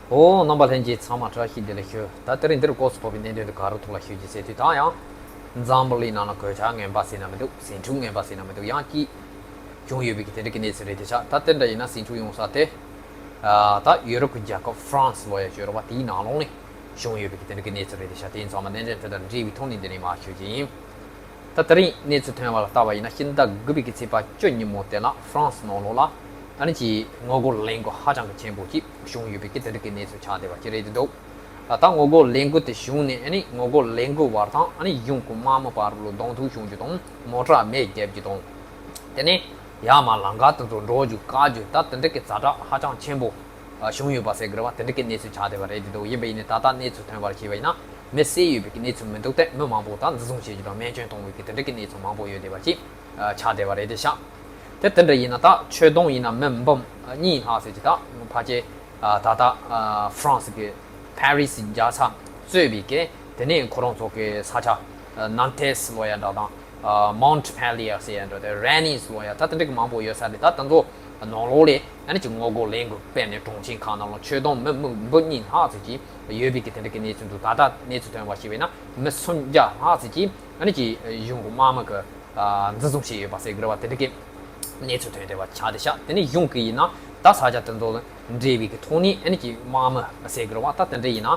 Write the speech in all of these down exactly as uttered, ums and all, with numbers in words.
ཨོ། རྣམ་པ་ལྷན་རྒྱས་ཚང་མ་བཀྲ་ཤིས་བདེ་ལེགས་ཞུ། ད་དེ་རིང་འདིར་སྐོར་སུ་ཕོབ་པའི་གནད་དོན་དུ་ག་རུ་ཐུག་ལ་ཞུ་རྒྱུ་ཟེར་དུས། ད་ཡང་འཛམ་བུ་གླིང་ནང་ལ་གོད་ཆག་ངན་པ་ཟེར་ན་མི་འདུག་ཟིང་འཁྲུག་ངན་པ་ཟེར་ན་མི་འདུག་ཡང་ཅིག་བྱུང་ཡོད་པའི་གི་དེ་འདྲ་གི་གནས་ཚུལ་རེད་དེ་ཤག་ད་དེ་འདྲ་ཡིན་ན་ཟིང་འཁྲུག་ཡོང་ས་དེ། ཨ། ད་ཡུ་རོབ་ཀྱི་རྒྱལ་ཁབ་ཧྥ་རན་སི་ལོ་ཡ་ཞུ་རོགས་པ་དེའི་ནང་ལོགས་ནས་བྱུང་ཡོད་པའི་གི་དེ་འདྲ་གི་གནས་ཚུལ་རེད་དེ་ཤག་དེ་ཡིན་ཚང་མ་གནད་དོན་དེ་དང་འབྲེལ་བའི་ཐོག་ནས་འདི་ནས་མར་ཞུ་རྒྱུ་ཡིན། ད་དེ་རིང་གནས་ཚུལ་ཐོན་པ་ལ་བལྟས་པ་ཡིན་ན། ཕྱི་ཟླ་དགུ་པའི་གི་ཚེས་པ་བཅུ་ཉིན་མོ་དེ་ལ་ཧྥ་རན་སི་ནང་ལོགས་ལ་ཨ་ནི་ཅིག་ངོ་རྒོལ་ལས་འགུལ་ཧ་ཅང་གི་ཆེན་པོ་ཅིག་བྱུང་ཡོད་པའི་གི་དེ་འདྲ་གི་གནས་ཚུལ་ཆགས་བསྡད་པ་ཅིག་རེད་འདུག་ད་ངོ་རྒོལ་ལས་འགུལ་དེ་བྱུང་ནས་ཨ་ནི་ངོ་རྒོལ་ལས་འགུལ་བ་དང་ཨ་ནི་གཞུང་གི་དམག་མི་བར་ལ་གདོང་ཐུག་བྱུང་རྒྱུ་དང་། མོ་ཊ་མེ་བརྒྱབ་རྒྱུ་དང་། དེ་ནས་ཡར་མར་ལམ་ཁ་དེ་ཚོ་འགྲོ་རྒྱུ་བཀག་རྒྱུ། ད་དེ་འདྲ་གི་ཛ་དྲག་ཧ་ཅང་ཆེན་པོ་བྱུང་ཡོད་པ་ཟེར་གི་རེད་བ། དེ་འདྲ་གི་གནས་ཚུལ་ཆགས་བསྡད་པ་རེད་འདུག་ཡིན་པ་ཡིན་ནའི་ད་ལྟ་གནས་ཚུལ་ཐོན་པར་བྱས་པ་ཡིན་ན་མི་བསད་ཡོད་པའི་གི་གནས་ཚུལ་མི་འདུག་སྟེ། མི་མང་པོ་ད་འཛིན་བཟུང་བྱེད་རྒྱུ་དང་རྨས་སྐྱོན་གཏོང་བའི་གི་དེ་འདྲ་གི་གནས་ཚུལ་མང་པོ་ཡོད་བསྡད་པ་ཅིག་ཆགས་བསྡད་པ་རེད་དེ་ཤག་དེ་དེ་འདྲ་ཡིན་ན་ད་ཆོད་སྡོམ་ཡིན་ན་མི་འབུམ་གཉིས་ལྷག་ཙམ་ཅིག་ད་ཕལ་ཆེར་ད་ལྟ་ཧྥ་རན་སི་གི་ཕ་རི་སི་རྒྱལ་ས་གཙོས་པའི་གི་དེ་ནས་ཁོ་རང་ཚོ་གི་ས་ཆ་ནན་ཏེ་སི་ལོ་ཡ་འདྲ་དང་། མོན་ཕེ་ལི་ཡ་ཟེར་ཡ་འདྲ་དེ། རེ་ནིས་ལོ་ཡ། ད་དེ་འདྲ་གི་མང་པོ་ཡོད་ས་རེད། ད་དེ་ཚོ་ནང་ལོགས་ལ་ཨ་ནི་ཅིག་ངོ་རྒོལ་ལས་འགུལ་སྤེལ་ནས་གྲོང་ཆེན་ཁག་ནང་ལ་ཆོད་སྡོམ་མི་མི་འབུམ་གཉིས་ལྷག་ཙམ་ཅིག་ཡོད་པའི་གི་དེ་འདྲ་གི་གནས་ཚུལ་འདུག་ད་ལྟ་གནས་ཚུལ་ཐོན་པ་ཞིག་བྱས་ན་མི་སུམ་བརྒྱ་ལྷག་ཙམ་ཅིག་ཨ་ནི་ཅིག་གཞུང་གི་དམག་མི་གི་འཛིན་བཟུང་བྱས་ཡོད་པ་ཟེར་གི་རེད་བ། དེ་འདྲ་གི་གནས་ཚུལ་ཐོན་བསྡད་པ་ཆགས་བསྡད་ཤག་དེ་ནས་གཞུང་གི་ཡིན་ན་ད་ས་ཆ་དེ་ཚོ་འབྲེལ་བའི་གི་ཐོག་ནས་ཨ་ནི་ཅིག་དམག་མི་ཟེར་གི་རེད་བ། ད་དེ་འདྲ་ཡིན་ན།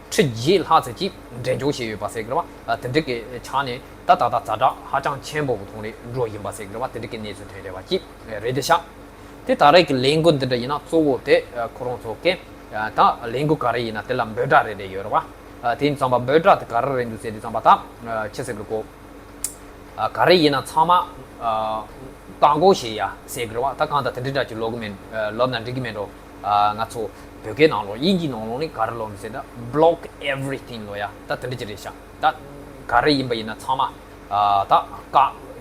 ཁྲི་བརྒྱད་ལྷག་ཙམ་ཅིག་འགྲེམས་འཇོག་བྱས་ཡོད་པ་ཟེར་གི་རེད་བ། དེ་འདྲ་གི་ཆ་ནས་ད་ད་ལྟ་ཛ་དྲག་ཧ་ཅང་ཆེན་པོ་གི་ཐོག་ནས་འགྲོ་བཞིན་པ་ཟེར་གི་རེད་བ། དེ་འདྲ་གི་གནས་ཚུལ་ཐོན་བསྡད་པ་ཅིག་རེད་དེ་ཤག་དེ་ད་རེས་ཀྱི་ལས་འགུལ་འདི་འདྲ་ཡིན་ན་གཙོ་བོ་དེ་ཁོ་རང་ཚོ་གི་ད་ལས་འགུལ་ག་རེ་ཡིན་ན་དེ་ལ་འབོད་སྒྲ་རེ་རེ་ཡོད་རེད་བ། དེ་ཡིན་ཙང་འབོད་སྒྲ་དེ་ག་རེ་རེད་འདུག་ཟེར་དུས་ཙམ་པ་ད་ཆི་ཟེར་གི་གོ་ག་རེ་ཡིན་ན་ཚང་མ་བཀག་འགོག་བྱེད་ཡ་ཟེར་གི་རེད་བ། ད་གང་ལྟར་དེ་འདྲ་འདྲ་ཅིག་ལབ་གི་མེད། ལབ་ན་འགྲིག་གི་མེད་འགྲོ། ང་ཚོ་བོད་སྐད་ནང་ལོགས་དབྱིན་ཇིའི་ནང་ལོགས་ནས་ག་རེ་ལབ་ནི་ཟེར་ན་block everything ལབ་ཡ། ད་དེ་འདྲ་ཅིག་རེད་ཤག་ད་ག་རེ་ཡིན་པ་ཡིན་ན་ཚང་མ་ད་བཀག་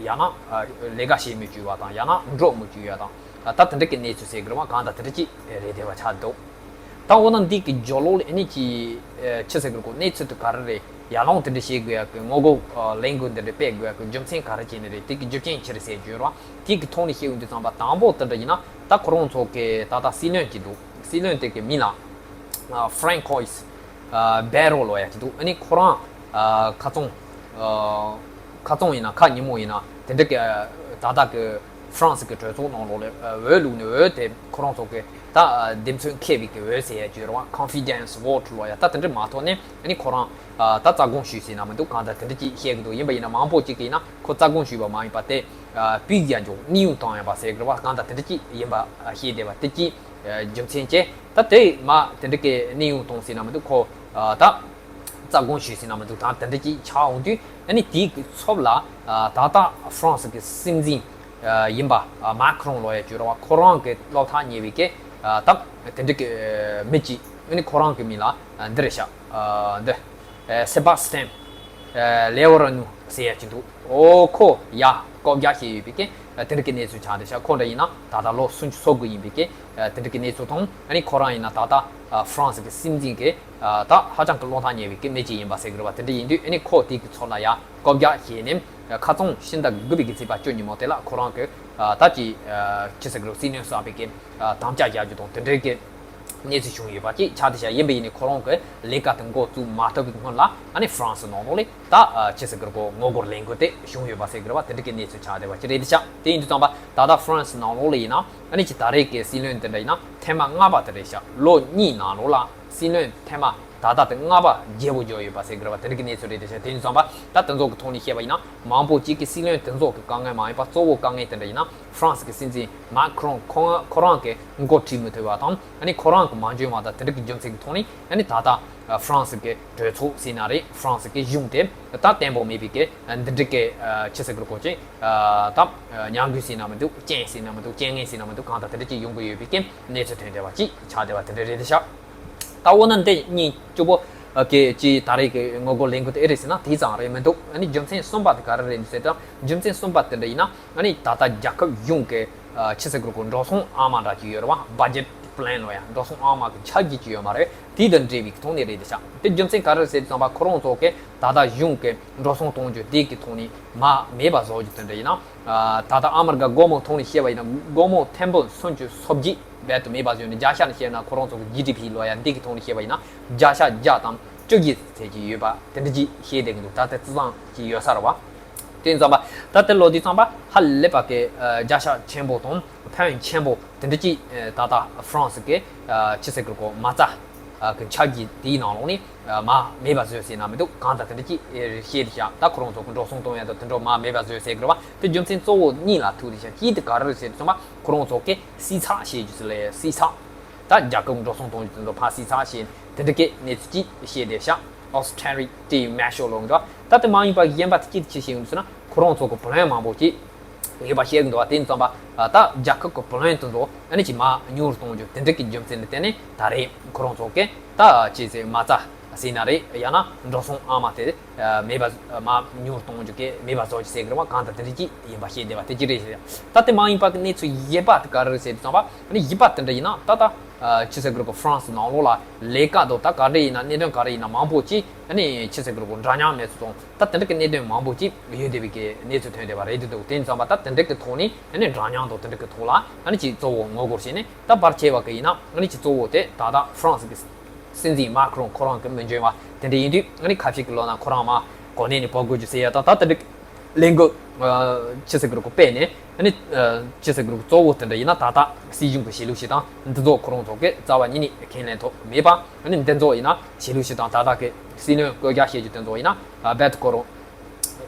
ཡ་ན་ལས་ཀ་བྱེད་མི་བཅུག་པ་དང་། ཡང་ན་འགྲོ་མི་བཅུག་ཡ་དང་། ད་དེ་འདྲ་གི་གནས་ཚུལ་ཟེར་གི་རེད་བ། གང་ལྟར་དེ་འདྲ་ཅིག་རེད་བསྡད་པ་ཆགས་འདུག་ད་འོ་ན་འདི་གི་སྦྱོར་ཀློག་ལ་ཨ་ནི་ཅི་ཆི་ཟེར་གི་རེད་གོ་གནས་ཚུལ་དེ་ག་རེ་རེད། ཡར་ལངས་དེ་འདྲ་བྱེད་དགོས་ཡག་གི་ངོ་རྒོལ་ལས་འགུལ་འདི་འདྲ་སྤེལ་དགོས་ཡག་གི་རྒྱུ་མཚན་ག་རེ་བྱས་ནས་རེད། དེ་གི་རྒྱུ་རྐྱེན་ཅི་རེད་ཟེར་རྒྱུ་རེད་བ། དེ་གི་ཐོག་ནས་བཤད་ཡོང་དུས་ཙམ་པ་དང་པོ་དེ་འདྲ་ཡིན་ན་ད་ཁོ་རང་ཚོ་གི་ད་ལྟ་སྲིད་བློན་ཅིག་འདུག་སྲིད་བློན་དེ་གི་མིང་ལ་ཧྥ་རན་ཀོས་སྦེ་རོ་ལབ་ཡག་ཅིག་འདུག་ཨ་ནི་ཁོ་རང་ཁ་རྩང་ཁ་རྩང་ཡིན་ན་ཁ་ཉིན་མོ་ཡིན་ན་དེ་འདྲ་གི་ད་ལྟ་གི་ཧྥ་རན་སི་གི་གྲོས་ཚོགས་ནང་ལོགས་ལ་འོས་བླུགས་ནས། འོས་དེ་ཁོ་རང་ཚོ་གི་ད་འདེམས་ཚོད་འཁེལ་བའི་གི་འོས་ཟེར་ཡ་ཅིག་ཡོད་རེད་བ། confidence vote ལབ་ཡ། ད་དེ་འདྲ་མ་ཐོབ་ནས་ཨ་ནི་ཁོ་རང་ད་རྩ་དགོངས་ཞུས་ཟེར་ན་མི་འདུག་གང་ལྟར་དེ་འདྲ་ཅིག་བཤད་གི་འདུག་ཡིན་པ་ཡིན་ན་མང་པོ་ཅིག་གིས་ཡིན་ན་ཁོ་རྩ་དགོངས་ཞུས་པ་མ་ཡིན་པ་དེ་སྤུས་ཡ་འཇོག་གནས་དབྱུང་བཏང་ཡ་པ་ཟེར་གི་རེད་བ། གང་ལྟར་དེ་འདྲ་ཅིག་ཡིན་པ་བཤད་བསྡད་པ་དེ་ཅིག་རྒྱུ་མཚན་བྱས། ད་དེ་མ་དེ་འདྲ་གི་གནས་དབྱུང་བཏང་ཟེར་ན་མི་འདུག་ཁོ་ད་རྩ་དགོངས་ཞུས་ཟེར་ན་མི་འདུག་ད་དེ་འདྲ་ཅིག་ཆགས་འོང་དུས་ཨ་ནི་དེའི་གི་ཚབ་ལ་ད་ལྟ་ཧྥ་རན་སི་གི་སྲིད་འཛིན་ཡིན་པ་མཱ་ཁི་རོང་ལབ་ཡ་ཅིག་ཡོད་རེད་བ། ཁོ་རང་གི་བློ་ཐག་ཉེ་བའི་གི་ད་དེ་འདྲ་གི་མི་ཅིག་ཨ་ནི་ཁོ་རང་གི་མིང་ལ་འདི་རེད་ཤག་འདི་སེ་བཱ་སི་ཏན་ལེ་ཝོ་ར་ནུ་ཟེར་ཡ་ཅིག་འདུག་ཨོ་ཁོ་ཡ་བཀོད་རྒྱ་བྱས་ཡོད་པའི་གི་དེ་འདྲ་གི་གནས་ཚུལ་ཆགས་འདུག་ཤག་ཁོ་འདྲ་ཡིན་ན་ད་ལྟ་ལོ་སུམ་ཅུ་སོ་དགུ་ཡིན་པའི་གི་དེ་འདྲ་གི་གནས་ཚུལ་དང་། ཨ་ནི་ཁོ་རང་ཡིན་ན་ད་ལྟ་ཧྥ་རན་སི་གི་སྲིད་འཛིན་གི་ད་ཧ་ཅང་གི་བློ་ཐག་ཉེ་བའི་གི་མི་ཅིག་ཡིན་པ་ཟེར་གི་རེད་བ། དེ་འདྲ་ཡིན་དུས་ཨ་ནི་ཁོ་དེ་གི་ཚབ་ལ་ཡ་བཀོད་རྒྱ་བྱས་ནས་ཁ་རྩང་ཕྱི་ཟླ་དགུ་པའི་གི་ཚེས་པ་བཅུ་ཉིན་མོ་དེ་ལ་ཁོ་རང་གི་ད་ཅི་ཆི་ཟེར་གི་རེད། སྲིད་བློན་གསར་པའི་གི་དམ་བཅའ་བཞག་རྒྱུ་དང་དེ་འདྲའི་གི་གནས་ཚུལ་བྱུང་ཡོད་པ་ཅིག་ཆགས་བསྡད་ཤག་ཡིན་པ་ཡིན་ནའི་ཁོ་རང་གི་ལས་ཀ་དེ་འགོ་བཙུགས་མ་ཐུབ་པའི་སྔོན་ལ་ཨ་ནི་ཧྥ་རན་སི་ནང་ལོགས་ལ་ད་ཆི་ཟེར་གི་རེད་གོ་ངོ་རྒོལ་ལས་འགུལ་དེ་བྱུང་ཡོད་པ་ཟེར་གི་རེད་བ། དེ་འདྲ་གི་གནས་ཚུལ་ཆགས་བསྡད་པ་ཅིག་རེད་ཤག་དེ་ཡིན་དུས་ཙམ་པ་ད་ལྟ་ཧྥ་རན་སི་ནང་ལོགས་ལ་ཡིན་ན་ཨ་ནི་ཅིག་ད་རེས་ཀྱི་སྲིད་བློན་དེ་འདྲ་ཡིན་ན་ཐེངས་མ་ལྔ་པ་དེ་རེད་ཤག་ལོ་གཉིས་ནང་ལོགས་ལ་སྲིད་བློན་ཐེངས་མ་ད་ལྟ་དེ་ལྔ་པ་བརྗེ་པོ་འགྱོ་ཡོད་པ་ཟེར་གི་རེད་བ། དེ་འདྲ་གི་གནས་ཚུལ་རེད་དེ་ཤག་དེ་ཡིན་ཙང་པ་ད་དེ་ཚོ་གི་ཐོག་ནས་བཤད་པ་ཡིན་ན་མང་པོ་ཅིག་གི་སྲིད་བློན་དེ་ཚོ་གི་དཀའ་ངལ་མ་ཡིན་པ་གཙོ་བོ་དཀའ་ངལ་དེ་འདྲ་ཡིན་ན་ཧྥ་རན་སི་གི་སྲིད་འཛིན་མཱ་ཁི་རོང་ཁོ་ཁོ་རང་གི་འགོ་ཁྲིད་མི་ཐུབ་པ་དང་། ཨ་ནི་ཁོ་རང་གི་མ་འཇོན་པ་དང་དེ་འདྲ་གི་རྒྱུ་མཚན་གི་ཐོག་ནས་ཨ་ནི་ད་ལྟ་ཧྥ་རན་སི་གི་གྲོས་ཚོགས་ཟེར་ན་རེད། ཧྥ་རན་སི་གི་གཞུང་དེ་ད་བརྟན་པོ་མེད་པའི་གི་འདི་འདྲ་གི་ཆི་ཟེར་གི་རེད་གོ་ཅིག་ད་ཉམས་རྒུད་ཟེར་ན་མི་འདུག་རྐྱེན་ཟེར་ན་མི་འདུག་རྐྱེན་ངན་ཟེར་ན་མི་འདུག་གང་ལྟར་དེ་འདྲ་ཅིག་ཡོང་གི་ཡོད་པའི་གི་གནས་ཚུལ་ཐོན་བསྡད་པ་ཅིག་ཆགས་བསྡད་པ་དེ་འདྲ་རེད་དེ་ཤག་ད་འོ་ན་འདི་གཉིས་གཅིག་པོ་གི་ཅི་ད་རེས་ཀྱི་ངོ་རྒོལ་ལས་འགུལ་དེ་ཨེ་རེད་ཟེར་ན་དེ་ཙམ་རེད་མི་འདུག་ཨ་ནི་རྒྱུ་མཚན་གསུམ་པ་དེ་ག་རེ་རེད་ཟེར་ན། རྒྱུ་མཚན་གསུམ་པ་དེ་འདྲ་ཡིན་ན་ཨ་ནི་ད་ལྟ་རྒྱལ་ཁབ་གཞུང་གི་ ཆི་ཟེར་དགོས་རེད། འགྲོ་སོང་ཨ་མ་འདྲ་ཅིག་ཡོད་རེད་བ། budget plan ལོ་ཡ། འགྲོ་སོང་ཨ་མ་གི་ཆ་རྒྱུས་ཅིག་ཡོད་མ་རེད། དེ་དང་འབྲེལ་བའི་ཐོག་ནས་རེད་དེ་ཤག་དེ་རྒྱུ་མཚན་ག་རེ་ཟེར་དུས་ཙམ་པ། ཁོ་རང་ཚོ་གི་ད་ལྟ་གཞུང་གི་འགྲོ་སོང་གཏོང་རྒྱུ་དེ་གི་ཐོག་ནས་མར་མེད་པ་བཟོ་རྒྱུ་དེ་འདྲ་ཡིན་ན། ད་ལྟ་ཨ་མི་རི་ཀ་སྒོར་མོ་ཐོག་ནས་བཤད་པ་ཡིན་ན། སྒོར་མོ་ཐེར་འབུམ་སུམ་ཅུ་སོ་བརྒྱད་རྦད་དེ་མེད་པ་བཟོས་ནས། བརྒྱ་ཆ་ནས་བཤད་ན་ཁོ་རང་ཚོ་གི་ཇི་ཌི་པི་ལོ་ཡ་འདི་གི་ཐོག་ནས་བཤད་པ་ཡིན་ན། བརྒྱ་ཆ་བརྒྱ་དང་བཅོ་བརྒྱད་ཙམ་ཅིག་ཡོད་པ་དེ་འདྲ་ཅིག་བཤད་བསྡད་ཀྱི་འདུག་ད་ལྟ་བརྩི་སྟངས་ཅིག་ཡོད་ས་རེད་བ། དེ་ཙམ་པ། ད་ལྟ་ལོ་དེ་ཙམ་པ་ཧ་ལས་པ་གི་ཨ་བརྒྱ་ཆ་ཆེན་པོ་དང་ཕོན་ཆེན་པོ་དེ་འདྲ་ཅིག་ཨ་ད་ལྟ་ཧྥ་རན་སི་གི་ཨ་ཆི་ཟེར་དགོས་རེད། མ་རྩ་ཨ་གི་ཆ་རྒྱུས་དེའི་ནང་ལོགས་ནས་ཨ་མར་མེད་པ་བཟོས་ཟེར་ན་མི་འདུག་གང་ལྟར་དེ་འདྲ་ཅིག་ཨ་བཤད་དེ་ཤག་ད་ཁོ་རང་ཚོ་གི་འགྲོ་སོང་གཏོང་ཡ་དང་དེ་འདྲ་མར་མེད་པ་བཟོས་ཟེར་གི་རེད་བ། དེ་རྒྱུ་མཚན་གཙོ་བོ་གཉིས་ལ་ཐུག་དེ་ཤག་གཅིག་དེ་ག་རེ་རེད་ཟེར་དུས་ཙམ་པ། ཁོ་རང་ཚོ་གི་བསྲི་ཚགས་བྱེད་རྒྱུ་ཟེར་ལ་ཡ། བསྲི་ཚགས། ད་རྒྱལ་ཁབ་འགྲོ་སོང་གཏོང་རྒྱུ་དེ་ཚོ་ཕར་བསྲི་ཚགས་བྱས། དེ་འདྲ་གི་གནས་ཚུལ་ཅིག་བཤད་བསྡད་ཤག austerity measure ལོ་འདྲ། ད་དེ་མ་ཡིན་པ་གཞན་པ་དེ་ཅི་ཞིག་ཡིན་ཟེར་ན། ཁོ་རང་ཚོ་གི་པི་ལན་མང་པོ་ཅིག་ཡོད་པ་བཤད་གི་འདུག་བ། དེ་ཙམ་པ་ད་རྒྱལ་ཁབ་གི་པི་ལན་དེ་ཚོ་ཨ་ནི་ཅིག་མར་ཉུང་རུ་གཏོང་རྒྱུ་དེ་འདྲ་གི་རྒྱུ་མཚན་ལ་བརྟེན་ནས། ད་རེས་ཁོ་རང་ཚོ་གི་ད་ཅི་ཟེར། མ་རྩ་ཟེར་ན་རེད། ཡང་ན་འགྲོ་སོང་ཨ་མ་དེ་མེད་པ་མར་ཉུང་རུ་གཏོང་རྒྱུ་གི་མེད་པ་བཟོ་རྒྱུ་ཟེར་གི་རེད་བ། གང་ལྟར་དེ་འདྲ་ཅིག་ཡིན་པ་བཤད་བསྡད་པ་དེ་ཅི་རེད་ཟེར། ད་དེ་མ་ཡིན་པ་གི་གནས་ཚུལ་གཞན་པ་དེ་ག་རེ་རེད་ཟེར་དུས་ཙམ་པ། ཨ་ནི་གཞན་པ་དེ་འདྲ་ཡིན་ན། ད་ལྟ་ཨ་ཆི་ཟེར་དགོས་རེད། ཧྥ་རན་སི་ནང་ལོགས་ལ་ལས་ཀ་དང་ད་ག་འདྲ་ཡིན་ན། གནད་དོན་ག་རེ་ཡིན་ན་མང་པོ་ཅིག་ཨ་ནི་ཆི་ཟེར་དགོས་རེད། འདྲ་མཉམ་མེད་ཚུལ་དང་། ད་དེ་འདྲ་གི་གནད་དོན་མང་པོ་ཅིག་ཡོད་བསྡད་པའི་གི་གནས་ཚུལ་ཐོན་བསྡད་པ་རེད་འདུག་དེ་ཙམ་པ་ད་དེ་འདྲ་གི་ཐོག་ནས་ཨ་ནི་འདྲ་མཉམ་དང་དེ་འདྲ་གི་ཐོག་ལ་ཨ་ནི་ཅིག་གཙོ་བོ་ངོ་རྒོལ་བྱས་ནས། ད་བར་ཆད་པ་གི་ཡིན་ན་ཨ་ནི་ཅིག་གཙོ་བོ་དེ་ད་ལྟ་ཧྥ་རན་སི་གི་སྲིད་འཛིན་མཱ་ཁི་རོང་ཁོ་རང་གི་མི་འཇོན་པ་དེ་འདྲ་ཡིན་དུས། ཨ་ནི་ཁ་ཤས་ཀྱི་ལོ་ན་ཁོ་རང་མར་གོ་གནས་ནས་བོད་དགོས་རྒྱུ་ཟེར་ཡ་དང་། ད་དེ་འདྲ་ལས་འགུལ་ཨ་ཆི་ཟེར་དགོས་རེད། སྤེལ་ནས། ཨ་ནི་ཨ་ཆི་ཟེར་དགོས་རེད། གཙོ་བོ་དེ་འདྲ་ཡིན་ན་ད་ལྟ་སྲིད་གཞུང་གི་བྱེད་ལུགས་ཤིག་དང་། འདི་ཚོ་ཁོ་རང་ཚོ་གི་རྩ་བ་ཉིད་ནས་ཁས་ལེན་ཐུབ་མེད་པ། ཨ་ནི་འདི་ཚོ་ཡིན་ན་བྱེད་ལུགས་ཤིག་དང་། ད་ལྟ་གི་སྲིད་བློན་བསྐོ་རྒྱ་བྱེད་རྒྱུ་དེ་ཚོ་ཡིན་ན་ཨ་རྦད་དེ་ཁོ་རང་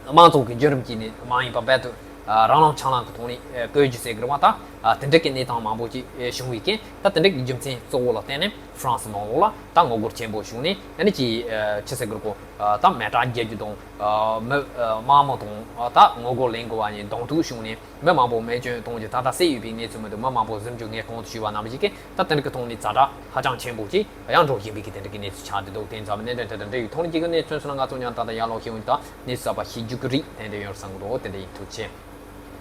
དམངས་གཙོ་གི་བརྒྱུད་རིམ་གྱིས་ནི་མ་ཡིན་པ། རྦད་དེ་ཨ་རང་རང་ཆང་ལང་གི་ཐོག་ནས་ཨ་བསྐོ་རྒྱུ་ཟེར་གི་རེད་བ། ད་ཨ་དེ་འདྲ་གི་གནས་སྟངས་མང་པོ་ཅིག་ཨ་བྱུང་བའི་རྐྱེན། ད་དེ་འདྲ་གི་རྒྱུ་མཚན་གཙོ་བོ་ལ་བརྟེན་ནས་ཧྥ་རན་སི་ནང་ལོགས་ལ་ད་ངོ་རྒོལ་ཆེན་པོ་བྱུང་ནས། ཨ་ནི་ཅིག་ཨ་ཆི་ཟེར་དགོས་རེད། ད་མེ་སྲེག་བརྒྱབ་རྒྱུ་དང་། ཨ་མི་ཨ་དམག་མི་དང་ཨ་ད་ངོ་རྒོལ་ལས་འགུལ་བ་གཉིས་གདོང་ཐུག་བྱུང་ནས། མི་མང་པོ་རྨས་སྐྱོན་གཏོང་རྒྱུ་ད་ལྟ་གསལ་ཡོད་པའི་གནས་ཚུལ་མི་འདུག་མི་མང་པོ་གཟིམ་རྒྱུ། ངས་གོང་དུ་ཞུས་པ་ནང་བཞིན་གྱི་ད་དེ་འདྲ་གི་ཐོག་ནས་ཛ་དྲག་ཧ་ཅང་ཆེན་པོ་ཅིག་ཡང་འགྲོ་བཞིན་པའི་གི་དེ་འདྲ་གི་གནས་ཚུལ་ཆགས་བསྡད་འདུག་དེ་ཙམ་གནད་དོན་དེ་དང་འབྲེལ་བའི་ཐོག་ནས་ཅིག་གི་གནས་ཚུལ་སོང་ན། ང་ཚོ་མཉམ་ད་ལྟ་ཡར་ལོག་ཤེས་ཡོན་དང་གནས་ཚུལ་གསར་པ་ཤེས་རྒྱུ་གི་རིགས་དེ་འདྲ་ཡོང་བསམ་གི་འདུག་དེ་འདྲ་ཡིན། ཐུགས་རྗེ་ཆེ།